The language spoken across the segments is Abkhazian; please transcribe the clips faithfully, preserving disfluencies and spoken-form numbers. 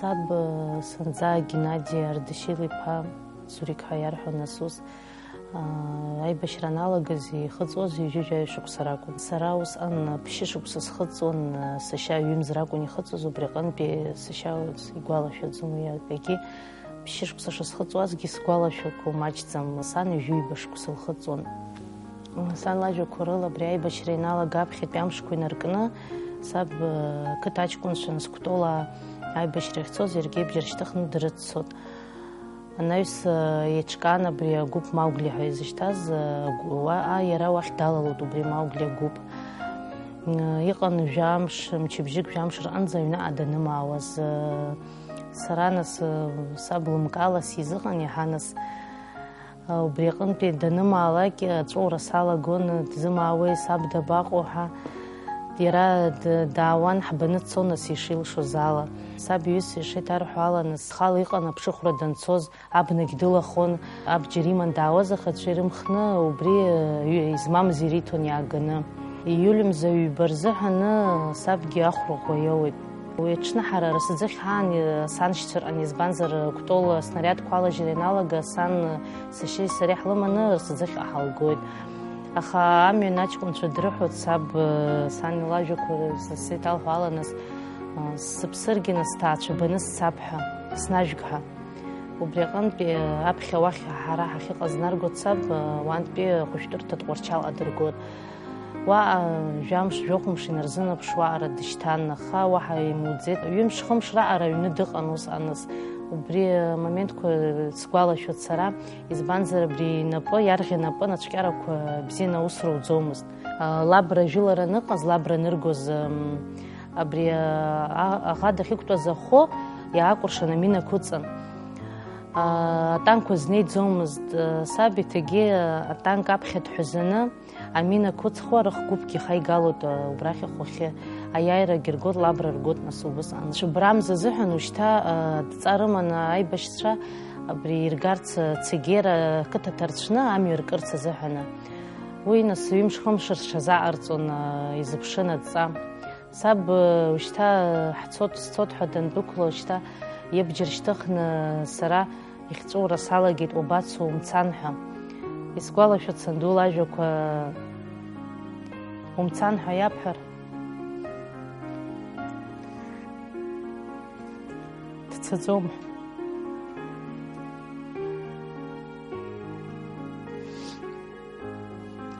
Саб, э, санӡа Геннади Ардашьыл-иԥа Зурик ҳәа иарҳәон нас ус, э, аибашьра аналагаз ихыҵуаз ҩажәи жәаҩа шықәса ракәын. Сара усҟан ԥшьышықәса схыҵуан, э, сашьа ҩымз ракәын ихыҵуаз, убри аҟынтәи сашьа игәалашәаӡом уи егьи. Ԥшьышықәса шысхыҵуазгьы сгәалашәақәо маҷӡам, сан ҩажәи ҩба шықәса лхыҵуан. Сан лажәақәа рыла абри аибашьра иналага аԥхьатәи амшқәа инаркны, саб, э, қыҭа аҷкәынцәа Нскәтола аибашьра ахьцоз иаргьы абџьар шьҭыхны дрыццот. Анаҩс, э, еиҿкаан абри агәыԥ Маугли ҳәа изышьҭаз, э, гу-, уа-, а, иара уахь далалоит убри Маугли агәыԥ. Э, иҟан жәамш, мчыбжьык жәамш рҟынӡа аҩныҟа данымаауаз, э, сара нас, э, саб лымкаала сизыҟан иаҳа нас. Убри аҟынтәи данымаалак, аҵәуара салагон, дызмаауеи, саб дабаҟоу ҳәа. Иара д-, даауан, ҳбаны дцон, нас ишилшоз ала. Саб иҩызцәа ишеиҭарҳәо ала, нас, хала иҟан аԥшыхәра данцоз, абнагь дылахон, абџьар иман даауаз ахацәа ирымхны, убри, э, измамыз ириҭон иааганы. Ииуль мза ҩба рзыҳәаны сабгьы ахәра ӷәӷәа иоуеит. Уи аҽны ҳара Арасаӡыхь ҳаан, саншьцәа рҟны, избанзар, Кәтол аснариадқәа алажьра ианалага, сан, сашьеи сареи ҳлыманы Арасаӡыхьҟа ҳалгоит. Аха амҩан аҷкәынцәа дрыҳәоит саб, сан илажәақәа сеиҭалҳәо ала, нас, сыԥсыргьы, нас сҭаацәа баны сцап ҳәа, снажәг ҳәа. Убри аҟынтәи аԥхьа уахь ҳара ҳахьыҟаз наргоит саб, уантәи ахәышәтәырҭа Тҟәарчалҟа дыргоит. Уаҟа жәамш, жәохәымш инарзынаԥшуа аҟара дышьҭан, аха уаҳа имуӡеит. Ҩымш-хымш раҟара аҩны дыҟан усҟаныс. Убри амоментқәа сгәалашәоит сара, избанзар, абри инапы, иарӷьа напы нацәкьарақәа бзианы аус руӡомызт. Лабра жәылара аныҟаз, лабра аныргоз, м, абри, а, аӷа дахьықәтәаз ахәы иаакәыршан амина ықәыҵан. А, атанкқәа знеиӡомызт, саб иҭагьы атанк аԥхьа дҳәазаны, амина ықәыҵхуа рыхгәыԥгьы хаигалоит, а, убрахь ахәахьы. Аиааирагьы ргоит, лабра ргоит, нас убысҟан. Цәыббра амза азыҳәан ушьҭа, а, дҵа рыманы аибашьцәа абри иргарц, а, Цегера ақыҭа ҭарцәны амҩа ркырц азыҳәаны. Уи, нас, ҩымш-хымш рҽазаҟарҵон, а, изыԥшын адҵа. Саб, а, ушьҭа, а, ҳцот, сцот ҳәа дандәықәла, ушьҭа иабџьар шьҭыхны сара ихьҵәыура салагеит, уабацо, умцан ҳәа. Исгәалашәоит санду лажәақәа, умцан ҳәа иабҳәар, дцаӡом.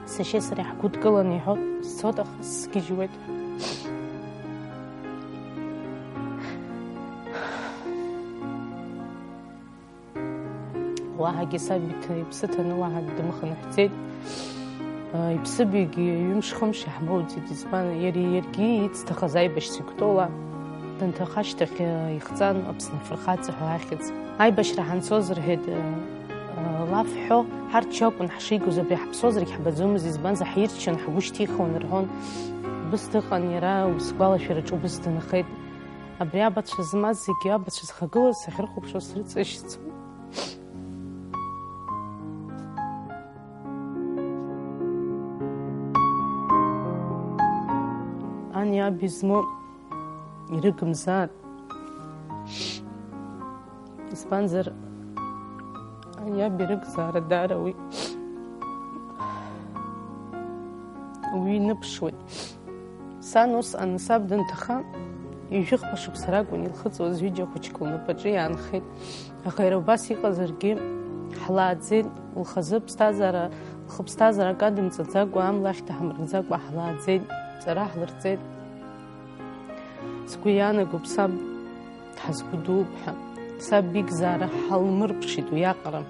Сашьеи сареи ҳгәыдкыланы иҳәоит, сцот, аха сгьежьуеит. Уаҳагьы саб иҭ-, иԥсы ҭаны уаҳа дымхынҳәӡеит. Иԥсыбаҩгьы ҩымш-хымш иаҳмоуӡеит, избан, иареи иаргьы ицҭахаз аибашьцәа Кәтола данҭаха ашьҭахь, ихҵан Аԥсны афырхаҵа ҳәа ахьӡ. Аибашьра ҳанцоз, рҳәеит, лаф ҳҳәо, ҳарҭ џьоукын ҳшигоз, абри ҳаԥсуазаргь ҳбаӡомызт, избанзар, ҳирччан, ҳгәы шьҭихуан рҳәон. Убыс дыҟан иара, сгәалашәараҿы убыс дынхеит. Абри абацәа змаз зегьы, абацәа зхагылаз сахьрыхәаԥшуа срыҵашьцуан. Ани аби змоу ирыгымзааит. Избанзар, ани аби рыгзаара даара уи, уи иныԥшуеит. Сан усҟан саб данҭаха, ҩажәихԥа шықәса ракәын илхыҵуаз, ҩыџьа хәыҷқәа лнапаҿы иаанхеит. Аха иара убас иҟазаргьы, ҳлааӡеит, лхазы ԥсҭазаара, лхы ԥсҭазаара акы адымҵаӡакәа, амла ахьҭаҳмыркӡакәа ҳлааӡеит, ҵара ҳлырҵеит. Сгәы иаанагоуп, саб дҳазгәдууп ҳәа. Саб игзаара ҳалмырԥшит уиаҟара.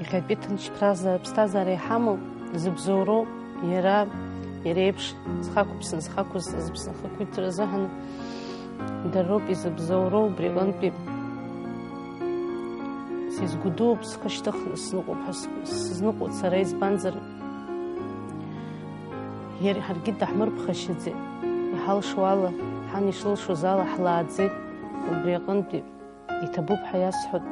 Иахьатәи ҭынч ԥраза-, ԥсҭазаара иҳамоу, зыбзоуроу иара, иара иеиԥш зхақәыԥсны, зхақәызҵаз Аԥсны ахақәиҭра азыҳәан дара роуп изыбзоуроу, убри аҟынтәи сизгәдууп, схы шьҭыхны сныҟәоуп ҳәа с-, сызныҟәоит сара, избанзар, иара ҳаргьы даҳмырԥхашьаӡеит, иҳалшо ала, ҳан ишлылшоз ала ҳлааӡеит, убри аҟынтәи иҭабуп ҳәа иасҳәоит.